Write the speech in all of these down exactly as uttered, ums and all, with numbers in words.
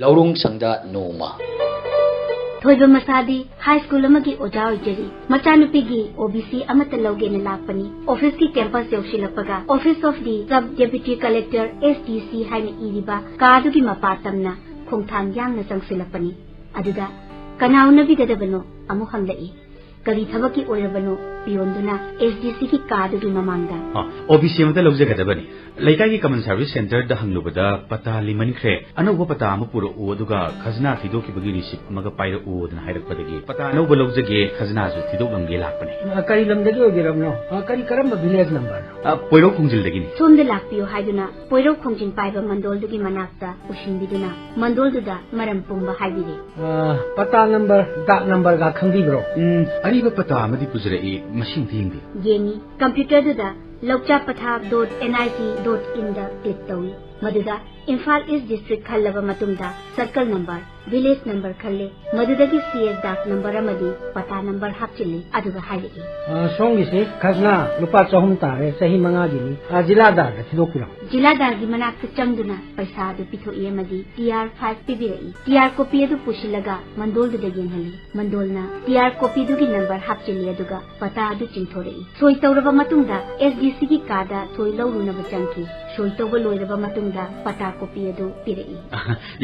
ꯂꯧꯔꯣꯡ ꯁꯪꯗ ꯅꯣꯡꯃ꯫ ꯊꯣꯏꯕ ꯃꯁꯥꯗꯤ ꯍꯥꯏ ꯁ꯭ꯀꯨꯜ ꯑꯃꯒꯤ ꯑꯣꯖꯥ ꯑꯣꯏꯖꯔꯤ꯫ ꯃꯆꯥꯅꯨꯄꯤꯒꯤ ꯑꯣ ꯕꯤ ꯁꯤ ꯑꯃꯠꯇ ꯂꯧꯒꯦꯅ ꯂꯥꯛꯄꯅꯤ꯫ ꯑꯣꯐꯤꯁꯀꯤ campus ꯌꯧꯁꯤꯜꯂꯛꯄꯒ Office of the Sub Deputy Collector, S D C ꯍꯥꯏꯅ ꯏꯔꯤꯕ ꯀꯥꯗꯨꯒꯤ ꯃꯄꯥ ꯇꯝꯅ ꯈꯣꯡꯊꯥꯡ ꯌꯥꯡꯅ ꯆꯪꯁꯤꯜꯂꯛꯄꯅꯤ꯫ ꯑꯗꯨꯗ ꯀꯅꯥ ꯎꯅꯕꯤꯒꯗꯕꯅꯣ ꯑꯃꯨꯛ ꯍꯪꯂꯛꯏ꯫ ꯀꯔꯤ ꯊꯕꯛꯀꯤ ꯑꯣꯏꯔꯕꯅꯣ? ꯄꯤꯌꯣꯟꯗꯨꯅ S D C ꯒꯤ ꯀꯥꯗꯨꯒꯤ ꯃꯃꯥꯡꯗ꯫ ꯑ, ꯑꯣ ꯕꯤ ꯁꯤ ꯑꯃꯇ ꯂꯧꯖꯒꯗꯕꯅꯤ꯫ ꯂꯩꯀꯥꯏꯒꯤ ꯀꯃꯟ ꯁꯔꯚꯤꯁ ꯁꯦꯟꯇꯔꯗ ꯍꯪꯂꯨꯕꯗ ꯄꯇꯥ ꯂꯤꯃꯟꯈ꯭ꯔꯦ, ꯑꯅꯧꯕ ꯄꯇꯥ ꯑꯃ ꯄꯨꯔꯛꯎ, ꯑꯗꯨꯒ ꯈꯖꯅꯥ ꯊꯤꯗꯣꯛꯈꯤꯕꯒꯤ ꯔꯤꯁꯤꯞ ꯑꯃꯒ ꯄꯥꯏꯔꯛꯎꯗꯅ ꯍꯥꯏꯔꯛꯄꯗꯒꯤ ꯄꯇꯥ ꯑꯅꯧꯕ ꯂꯧꯖꯒꯦ, ꯈꯖꯅꯥꯁꯨ ꯊꯤꯗꯣꯛꯂꯝꯒꯦ ꯂꯥꯛꯄꯅꯦ꯫ ꯑ, ꯀꯔꯤ ꯂꯝꯗꯒꯤ ꯑꯣꯏꯕꯤꯔꯕꯅꯣ? ꯑ, ꯀꯔꯤ, ꯀꯔꯝꯕ ꯚꯤꯂꯦꯖ ꯅꯝꯕꯔꯅꯣ? ꯑ, ꯄꯣꯏꯔꯧ ꯈꯣꯡꯖꯤꯜꯗꯒꯤꯅꯤ꯫ ꯁꯣꯝꯗ ꯂꯥꯛꯄꯤꯌꯨ ꯍꯥꯏꯗꯨꯅ ꯄꯣꯏꯔꯧ ꯈꯣꯡꯖꯤꯟ ꯄꯥꯏꯕ ꯃꯟꯗꯣꯜꯗꯨꯒꯤ ꯃꯅꯥꯛꯇ ꯄꯨꯁꯤꯟꯕꯤꯗꯨꯅ ꯃꯟꯗꯣꯜꯗꯨꯗ ꯃꯔꯝ ꯄꯨꯝꯕ ꯍꯥꯏꯕꯤꯔꯦ꯫ ꯑ, ꯄꯇꯥ ꯅꯝꯕꯔ, ꯗꯥꯛ ꯅꯝꯕꯔꯒ ꯈꯪꯕꯤꯕ꯭ꯔꯣ? ꯎꯝ, ꯑꯔꯤꯕ ꯄꯇꯥ ꯑꯃꯗꯤ ꯄꯨꯖꯔꯛꯏ, ꯃꯁꯤ ꯑꯝꯇ ꯌꯦꯡꯕꯤꯌꯨ꯫ ꯌꯦꯡꯉꯤ꯫ ꯀꯝꯄ꯭ꯌꯨꯇꯔꯗꯨꯗ ꯂꯧꯆꯥ ꯄꯊꯥꯞ dot N I C dot in the click ꯇꯧꯏ꯫ ꯃꯗꯨꯗ ꯏꯝꯐꯥꯜ ꯏꯁ ꯗꯤꯁꯇ꯭ꯔꯤꯛ ꯈꯜꯂꯕ ꯃꯇꯨꯡꯗ ꯁꯔꯀꯜ ꯅꯝꯕꯔ, ꯚꯤꯂꯦꯖ ꯅꯝꯕꯔ ꯈꯜꯂꯦ꯫ ꯃꯗꯨꯗꯒꯤ ꯁꯤ ꯑꯦꯁ ꯗꯥꯛ ꯅꯝꯕꯔ ꯑꯃꯗꯤ ꯄꯇꯥ ꯅꯝꯕꯔ ꯍꯥꯞꯆꯤꯜꯂꯤ, ꯑꯗꯨꯒ ꯍꯥꯏꯔꯛꯏ꯫ ꯑ, ꯁꯣꯝꯒꯤꯁꯦ ꯈꯖꯅꯥ ꯂꯨꯄꯥ ꯆꯍꯨꯝ ꯇꯥꯔꯦ, ꯆꯍꯤ ꯃꯉꯥꯒꯤꯅꯤ꯫ ꯑ, ꯖꯤꯂꯥꯗꯥꯔꯗ ꯊꯤꯗꯣꯛꯄꯤꯔꯣ꯫ ꯖꯤꯂꯥꯗꯥꯔꯒꯤ ꯃꯅꯥꯛꯇ ꯆꯪꯗꯨꯅ ꯄꯩꯁꯥ ꯑꯗꯨ ꯄꯤꯊꯣꯛꯏ ꯑꯃꯗꯤ ꯇꯤ ꯑꯥꯔ ꯐꯥꯏꯚ ꯄꯤꯕꯤꯔꯛꯏ꯫ ꯇꯤ ꯑꯥꯔ ꯀꯣꯄꯤ ꯑꯗꯨ ꯄꯨꯁꯤꯜꯂꯒ ꯃꯟꯗꯣꯜꯗꯨꯗ ꯌꯦꯡꯍꯜꯂꯤ꯫ ꯃꯟꯗꯣꯜꯅ ꯇꯤ ꯑꯥꯔ ꯀꯣꯄꯤꯗꯨꯒꯤ ꯅꯝꯕꯔ ꯍꯥꯞꯆꯤꯜꯂꯤ, ꯑꯗꯨꯒ ꯄꯇꯥ ꯑꯗꯨ ꯆꯤꯡꯊꯣꯔꯛꯏ꯫ ꯁꯣꯏ ꯇꯧꯔꯕ ꯃꯇꯨꯡꯗ ꯑꯦꯁ ꯗꯤ ꯁꯤꯒꯤ ꯀꯥꯗ ꯊꯣꯏ ꯂꯧꯔꯨꯅꯕ ꯆꯪꯈꯤ꯫ ꯁꯣꯏ ꯇꯧꯕ ꯂꯣꯏꯔꯕ ꯃꯇꯨꯡꯗ ꯄꯇꯥ ꯀꯣꯄꯤ ꯑꯗꯨ ꯄꯤꯔꯛꯏ꯫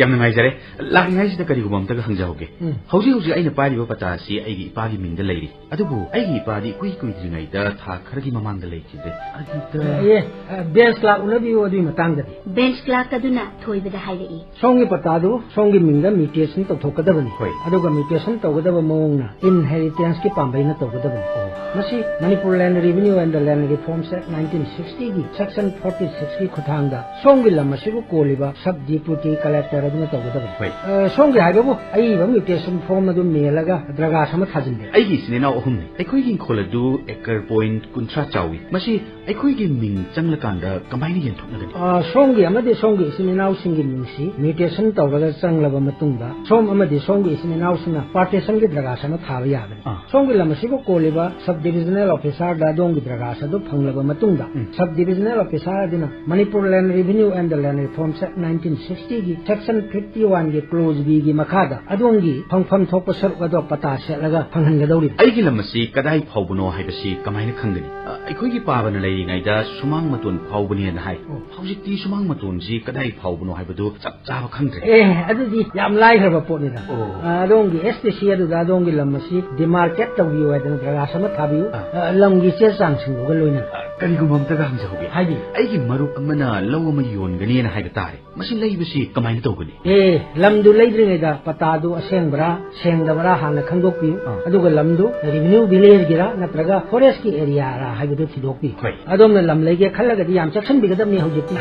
ꯌꯥꯝ ꯅꯨꯡꯉꯥꯏꯖꯔꯦ꯫ ꯂꯥꯛꯂꯤꯉꯩꯁꯤꯗ ꯀꯔꯤꯒꯨꯝꯕ ꯑꯝꯇꯒ ꯍꯪꯖꯍꯧꯒꯦ꯫ ꯎꯝ꯫ ꯍꯧꯖꯤꯛ ꯍꯧꯖꯤꯛ ꯑꯩꯅ ꯄꯥꯏꯔꯤꯕ ꯄꯇꯥ ꯑꯁꯤ ꯑꯩꯒꯤ ꯏꯄꯥꯒꯤ ꯃꯤꯡꯗ ꯂꯩꯔꯤ, ꯑꯗꯨꯕꯨ ꯑꯩꯒꯤ ꯏꯄꯥꯗꯤ ꯏꯀꯨꯏ ꯀꯨꯏꯗ꯭ꯔꯤꯉꯩꯗ ꯊꯥ ꯈꯔꯒꯤ ꯃꯃꯥꯡꯗ ꯂꯩꯈꯤꯗ꯭ꯔꯦ꯫ ꯑꯗꯨꯗ ꯑꯦ, ꯑ, ꯕꯦꯟꯁ ꯀ꯭ꯂꯥꯔꯛ ꯎꯅꯕꯤꯌꯨ ꯑꯗꯨꯒꯤ ꯃꯇꯥꯡꯗꯗꯤ꯫ ꯕꯦꯟꯁ ꯀ꯭ꯂꯥꯔꯛ ꯑꯗꯨꯅ ꯊꯣꯏꯕꯗ ꯍꯥꯏꯔꯛꯏ꯫ ꯁꯣꯝꯒꯤ ꯄꯇꯥꯗꯨ ꯁꯣꯝꯒꯤ ꯃꯤꯡꯗ ꯃ꯭ꯌꯨꯇꯦꯁꯟ ꯇꯧꯊꯣꯛꯀꯗꯕꯅꯤ꯫ ꯍꯣꯏ꯫ ꯑꯗꯨꯒ ꯃ꯭ꯌꯨꯇꯦꯁꯟ ꯇꯧꯒꯗꯕ ꯃꯑꯣꯡꯅ ꯏꯟꯍꯦꯔꯤꯇꯦꯟꯁꯀꯤ ꯄꯥꯝꯕꯩꯅ ꯇꯧꯒꯗꯕꯅꯤ꯫ ꯑꯣ꯫ ꯃꯁꯤ Manipur Land Revenue and the Land Reforms Act nineteen sixty ꯒꯤ section forty six ꯀꯤ ꯈꯨꯠꯊꯥꯡꯗ ꯁꯣꯝꯒꯤ ꯂꯝ ꯑꯁꯤꯕꯨ ꯀꯣꯜꯂꯤꯕ ꯁꯕ ꯗꯤꯄ꯭ꯌꯨꯇꯤ ꯀꯂꯦꯛꯇꯔ ꯑꯗꯨꯅ ꯇꯧꯒꯗꯕꯅꯤ꯫ ꯍꯣꯏ꯫ ꯑ, ꯁꯣꯝꯒꯤ ꯍꯥꯏꯕꯕꯨ ꯑꯏꯕ ꯃ꯭ꯌꯨꯇꯦꯁꯟ ꯐꯣꯔꯝ ꯑꯗꯨ ꯃꯦꯜꯂꯒ ꯗ꯭ꯔꯒꯥꯁ ꯑꯃ ꯊꯥꯖꯤꯟꯕꯤꯔꯛꯎ꯫ ꯑꯩꯒꯤ ꯏꯆꯤꯟ ꯏꯅꯥꯎ ꯑꯍꯨꯝꯅꯤ꯫ ꯑꯩꯈꯣꯏꯒꯤ ꯏꯪꯈꯣꯜ ꯑꯗꯨ ꯑꯦꯀꯔ ꯄꯣꯏꯟꯠ ꯀꯨꯟꯊ꯭ꯔꯥ ꯆꯥꯎꯏ꯫ ꯃꯁꯤ ꯑꯩꯈꯣꯏꯒꯤ ꯃꯤꯡ ꯆꯪꯂꯀꯥꯟꯗ ꯀꯃꯥꯏꯅ ꯌꯦꯟꯊꯣꯛꯅꯒꯅꯤ? ꯑ, ꯁꯣꯝꯒꯤ ꯑꯃꯗꯤ ꯁꯣꯝꯒꯤ ꯏꯆꯤꯟ ꯏꯅꯥꯎꯁꯤꯡꯒꯤ ꯃꯤꯡꯁꯤ ꯃ꯭ꯌꯨꯇꯦꯁꯟ ꯇꯧꯔꯒ ꯆꯪꯂꯕ ꯃꯇꯨꯡꯗ ꯁꯣꯝ ꯑꯃꯗꯤ ꯁꯣꯝꯒꯤ ꯏꯆꯤꯟ ꯏꯅꯥꯎꯁꯤꯡꯅ ꯄꯥꯔꯇꯤꯁꯟꯒꯤ ꯗ꯭ꯔꯒꯥꯁ ꯑꯃ ꯊꯥꯕ ꯌꯥꯒꯅꯤ꯫ ꯑꯥ꯫ ꯁꯣꯝꯒꯤ ꯂꯝ ꯑꯁꯤꯕꯨ ꯀꯣꯜꯂꯤꯕ Sub Divisional Officerꯗ ꯑꯗꯣꯝꯒꯤ ꯗꯔꯈꯥꯁ ꯑꯗꯨ ꯐꯪꯂꯕ ꯃꯇꯨꯡꯗ, ꯎꯝ꯫ Sub Divisional Officer ꯑꯗꯨꯅ Manipur Land Revenue and Land Reforms Act nineteen sixtyꯒꯤ Section fifty oneꯒꯤ Clause Bꯒꯤ ꯃꯈꯥꯗ ꯑꯗꯣꯝꯒꯤ ꯐꯪꯐꯝ ꯊꯣꯛꯄ ꯁꯔꯨꯛ ꯑꯗꯣ ꯄꯇꯥ ꯁꯦꯠꯂꯒ ꯐꯪꯍꯟꯒꯗꯧꯔꯤꯕꯅꯤ꯫ ꯑꯩꯒꯤ ꯂꯝ ꯑꯁꯤ ꯀꯗꯥꯏ ꯐꯥꯎꯕꯅꯣ ꯍꯥꯏꯕꯁꯤ ꯀꯃꯥꯏꯅ ꯈꯪꯒꯅꯤ? ꯑ, ꯑꯩꯈꯣꯏꯒꯤ ꯄꯥꯕꯅ ꯂꯩꯔꯤꯉꯩꯗ ꯁꯨꯃꯥꯡ ꯃꯇꯣꯟ ꯐꯥꯎꯕꯅꯦꯅ ꯍꯥꯏ꯫ ꯑꯣ꯫ ꯍꯧꯖꯤꯛꯇꯤ ꯁꯨꯃꯥꯡ ꯃꯇꯣꯟꯁꯤ ꯀꯗꯥꯏ ꯐꯥꯎꯕꯅꯣ ꯍꯥꯏꯕꯗꯨ ꯆꯞ ꯆꯥꯕ ꯈꯪꯗ꯭ꯔꯦ꯫ ꯑꯦ, ꯑꯗꯨꯗꯤ ꯌꯥꯝ ꯂꯥꯏꯈ꯭ꯔꯕ ꯄꯣꯠꯅꯤꯗ꯫ ꯑꯣ꯫ ꯑ, ꯑꯗꯣꯝꯒꯤ S T C ꯑꯗꯨꯗ ꯑꯗꯣꯝꯒꯤ ꯂꯝ ꯑꯁꯤ demarcate ꯇꯧꯕꯤꯌꯨ ꯍꯥꯏꯗꯅ ꯗꯔꯈꯥꯁ ꯑꯃ ꯊꯥꯕꯤꯌꯨ꯫ ꯑꯥ꯫ ꯑ, ꯂꯝꯒꯤ ꯆꯦ ꯆꯥꯡꯁꯤꯡꯗꯨꯒ ꯂꯣꯏꯅꯅ꯫ ꯑ, ꯀꯔꯤꯒꯨꯝꯕ ꯑꯝꯇꯒ ꯍꯪꯖꯍꯧꯒꯦ꯫ ꯍꯥꯏꯕꯤꯌꯨ꯫ ꯑꯩꯒꯤ ꯃꯔꯨꯞ ꯑꯃꯅ ꯂꯧ ꯑꯃ ꯌꯣꯟꯒꯅꯤꯅ ꯍꯥꯏꯕ ꯇꯥꯔꯦ꯫ ꯃꯁꯤ ꯂꯩꯕꯁꯤ ꯀꯃꯥꯏꯅ ꯇꯧꯒꯅꯤ? ꯑꯦ, ꯂꯝꯗꯨ ꯂꯩꯗ꯭ꯔꯤꯉꯩꯗ ꯄꯇꯥꯗꯨ ꯑꯁꯦꯡꯕ꯭ꯔꯥ, ꯁꯦꯡꯗꯕ꯭ꯔꯥ ꯍꯥꯟꯅ ꯈꯪꯗꯣꯛꯄꯤꯌꯨ꯫ ꯑꯥ꯫ ꯑꯗꯨꯒ ꯂꯝꯗꯨ revenue villageꯒꯤꯔꯥ ꯅꯠꯇ꯭ꯔꯒ forestꯀꯤ areaꯔꯥ ꯍꯥꯏꯕꯗꯨ ꯊꯤꯗꯣꯛꯄꯤꯌꯨ꯫ ꯍꯣꯏ꯫ ꯑꯗꯣꯝꯅ ꯂꯝ ꯂꯩꯒꯦ ꯈꯜꯂꯒꯗꯤ ꯌꯥꯝ ꯆꯦꯛꯁꯤꯟꯕꯤꯒꯗꯕꯅꯤ ꯍꯧꯖꯤꯛꯇꯤ꯫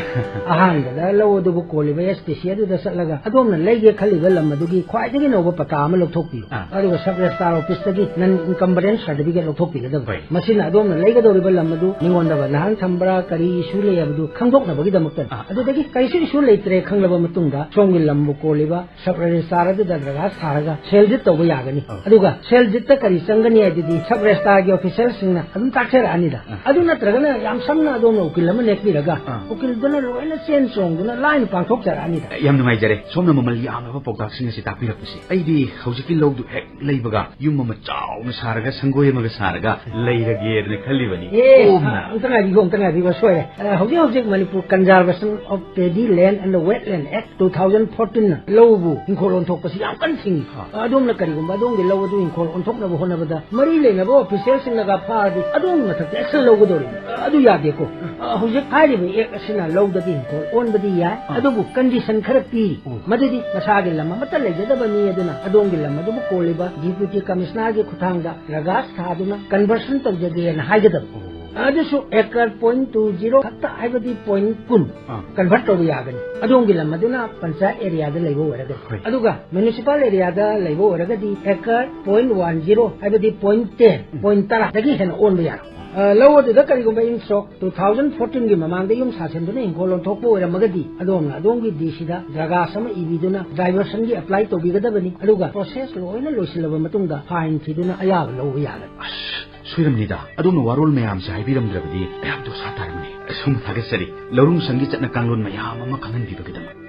ꯑꯍꯥꯟꯕꯗ ꯂꯧ ꯑꯗꯨꯕꯨ ꯀꯣꯜꯂꯤꯕ S T C ꯑꯗꯨꯗ ꯆꯠꯂꯒ ꯑꯗꯣꯝꯅ ꯂꯩꯒꯦ ꯈꯜꯂꯤꯕ ꯂꯝ ꯑꯗꯨꯒꯤ ꯈ꯭ꯋꯥꯏꯗꯒꯤ ꯅꯧꯕ ꯄꯇꯥ ꯑꯃ ꯂꯧꯊꯣꯛꯄꯤꯌꯨ꯫ ꯑꯥ꯫ ꯑꯗꯨꯒ Sub Registrar Officeꯇꯒꯤ non incumbent certificate ꯂꯧꯊꯣꯛꯄꯤꯒꯗꯕꯅꯤ꯫ ꯍꯣꯏ꯫ ꯃꯁꯤꯅ ꯑꯗꯣꯝꯅ ꯂꯩꯒꯗꯧꯔꯤꯕ ꯂꯝ ꯑꯗꯨ ꯃꯤꯉꯣꯟꯗ ꯕꯟꯙꯥꯟ ꯊꯝꯕ꯭ꯔꯥ, ꯀꯔꯤ issue ꯂꯩ ꯍꯥꯏꯕꯗꯨ ꯈꯪꯗꯣꯛꯅꯕꯒꯤꯗꯃꯛꯇꯅꯤ꯫ ꯑꯥ꯫ ꯑꯗꯨꯗꯒꯤ ꯀꯔꯤꯁꯨ issue ꯂꯩꯇ꯭ꯔꯦ ꯈꯪꯂꯕ ꯃꯇꯨꯡꯗ ꯁꯣꯝꯒꯤ ꯂꯝꯕꯨ ꯀꯣꯜꯂꯤꯕ Sub Registrar ꯑꯗꯨꯗ ꯗꯔꯈꯥꯁ ꯊꯥꯔꯒ sale deed ꯇꯧꯕ ꯌꯥꯒꯅꯤ꯫ ꯑꯥ꯫ ꯑꯗꯨꯒ sale deedꯇ ꯀꯔꯤ ꯆꯪꯒꯅꯤ ꯍꯥꯏꯗꯨꯗꯤ Sub Registrarꯒꯤ officialꯁꯤꯡꯅ ꯑꯗꯨꯝ ꯇꯥꯛꯆꯔꯛꯑꯅꯤꯗ꯫ ꯑꯥ꯫ ꯑꯗꯨ ꯅꯠꯇ꯭ꯔꯒꯅ ꯌꯥꯝ ꯁꯝꯅ ꯑꯗꯣꯝꯅ ꯎꯀꯤꯜ ꯑꯃ ꯅꯦꯛꯄꯤꯔꯒ, ꯑꯥ꯫ ꯎꯀꯤꯜꯗꯨꯅ ꯂꯣꯏꯅ ꯆꯦꯟ ꯆꯣꯡꯗꯨꯅ ꯂꯥꯏꯅ ꯄꯥꯡꯊꯣꯛꯆꯔꯛꯑꯅꯤꯗ꯫ ꯌꯥꯝ ꯅꯨꯡꯉꯥꯏꯖꯔꯦ, ꯁꯣꯝꯅ ꯃꯃꯜ ꯌꯥꯝꯂꯕ ꯄꯥꯎꯇꯥꯛꯁꯤꯡ ꯑꯁꯤ ꯇꯥꯛꯄꯤꯔꯛꯄꯁꯦ꯫ ꯑꯩꯗꯤ ꯍꯧꯖꯤꯛꯀꯤ ꯂꯧꯗꯨ ꯍꯦꯛ ꯂꯩꯕꯒ ꯌꯨꯝ ꯑꯃ ꯆꯥꯎꯅ ꯁꯥꯔꯒ, ꯁꯪꯒꯣꯏ ꯑꯃꯒ ꯁꯥꯔꯒ ꯂꯩꯔꯒꯦꯅ ꯈꯜꯂꯤꯕꯅꯤ꯫ ꯑꯦ, ꯑꯣ, ꯑ, ꯑꯝꯇ ꯉꯥꯏꯕꯤꯈꯣ, ꯑꯝꯇ ꯉꯥꯏꯕꯤꯈꯣ, ꯁꯣꯏꯔꯦ꯫ ꯑ, ꯍꯧꯖꯤꯛ ꯍꯧꯖꯤꯛ Manipur Conservation of Paddy Land and Wetland Act two thousand fourteenꯅ ꯂꯧꯕꯨ ꯍꯤꯡꯈꯣꯜ ꯑꯣꯟꯊꯣꯛꯄꯁꯤ ꯌꯥꯝ ꯀꯟꯅ ꯊꯤꯡꯏ꯫ ꯑ, ꯑꯗꯣꯝꯅ ꯀꯔꯤꯒꯨꯝꯕ ꯑꯗꯣꯝꯒꯤ ꯂꯧ ꯑꯗꯨ ꯍꯤꯡꯈꯣꯜ ꯑꯣꯟꯊꯣꯛꯅꯕ ꯍꯣꯠꯅꯕꯗ ꯃꯔꯤ ꯂꯩꯅꯕ officialꯁꯤꯡꯅꯒ ꯐꯥꯔꯗꯤ ꯑꯗꯣꯝꯒꯤ ꯃꯊꯛꯇ action ꯂꯧꯒꯗꯧꯔꯤꯕꯅꯤ꯫ ꯑ, ꯍꯧꯖꯤꯛ ꯍꯥꯏꯔꯤꯕ act ꯑꯁꯤꯅ ꯂꯧꯗꯒꯤ ꯍꯤꯡꯈꯣꯜ ꯑꯣꯟꯕꯗꯤ ꯌꯥꯏ, ꯑ꯫ ꯑꯗꯨꯕꯨ condition ꯈꯔ ꯄꯤꯔꯤ꯫ ꯑꯣ꯫ ꯃꯗꯨꯗꯤ ꯃꯁꯥꯒꯤ ꯂꯝ ꯑꯃꯠꯇ ꯂꯩꯖꯗꯕ ꯃꯤ ꯑꯗꯨꯅ ꯑꯗꯣꯝꯒꯤ ꯂꯝ ꯑꯗꯨꯕꯨ ꯀꯣꯜꯂꯤꯕ Deputy Commissionerꯒꯤ ꯈꯨꯠꯊꯥꯡꯗ ꯗꯔꯈꯥꯁ ꯊꯥꯗꯨꯅ conversion ꯇꯧꯖꯒꯦꯅ ꯍꯥꯏꯒꯗꯕ꯫ ꯑꯣ꯫ ꯑꯗꯨꯁꯨ acre point two zero ꯈꯛꯇ, ꯍꯥꯏꯕꯗꯤ point ꯀꯨꯟ ꯑꯥ꯫ Convert ꯇꯧꯕ ꯌꯥꯒꯅꯤ꯫ ꯑꯗꯣꯝꯒꯤ ꯂꯝ ꯑꯗꯨꯅ ꯄꯟꯆꯥꯌꯠ areaꯗ ꯂꯩꯕ ꯑꯣꯏꯔꯒꯗꯤ꯫ ꯍꯣꯏ꯫ ꯑꯗꯨꯒ municipal areaꯗ ꯂꯩꯕ ꯑꯣꯏꯔꯒꯗꯤ acre point one zero, ꯍꯥꯏꯕꯗꯤ point ten, ꯎꯝ꯫ Point ꯇꯔꯥꯗꯒꯤ ꯍꯦꯟꯅ ꯑꯣꯟꯕ ꯌꯥꯔꯣꯏ꯫ ꯑ, ꯂꯧ ꯑꯗꯨꯗ ꯀꯔꯤꯒꯨꯝꯕ ꯏꯪ ꯁꯣꯛ two thousand fourteenꯒꯤ ꯃꯃꯥꯡꯗ ꯌꯨꯝ ꯁꯥꯁꯤꯟꯗꯨꯅ ꯍꯤꯡꯈꯣꯜ ꯑꯣꯟꯊꯣꯛꯄ ꯑꯣꯏꯔꯝꯃꯒꯗꯤ ꯑꯗꯣꯝꯅ ꯑꯗꯣꯝꯒꯤ DCꯗ ꯗꯔꯈꯥꯁ ꯑꯃ ꯏꯕꯤꯗꯨꯅ diversionꯒꯤ apply ꯇꯧꯕꯤꯒꯗꯕꯅꯤ꯫ ꯑꯗꯨꯒ process ꯂꯣꯏꯅ ꯂꯣꯏꯁꯤꯜꯂꯕ ꯃꯇꯨꯡꯗ fine ꯊꯤꯗꯨꯅ ꯑꯌꯥꯕ ꯂꯧꯕ ꯌꯥꯒꯅꯤ꯫ ꯑꯁ, ꯄꯤꯔꯝꯅꯤꯗ꯫ ꯑꯗꯣꯝꯅ ꯋꯥꯔꯣꯜ ꯃꯌꯥꯝꯁꯦ ꯍꯥꯏꯕꯤꯔꯝꯗ꯭ꯔꯕꯗꯤ ꯑꯩꯍꯥꯛ ꯗꯣꯁꯥ ꯇꯥꯔꯝꯅꯤ꯫ ꯑꯁꯨꯝ ꯊꯥꯒꯠꯆꯔꯤ, ꯂꯧꯔꯨꯡ ꯁꯪꯒꯤ ꯆꯠꯅ ꯀꯥꯡꯂꯣꯟ ꯃꯌꯥꯝ ꯑꯃ ꯈꯪꯍꯟꯕꯤꯕꯒꯤꯗꯃꯛ꯫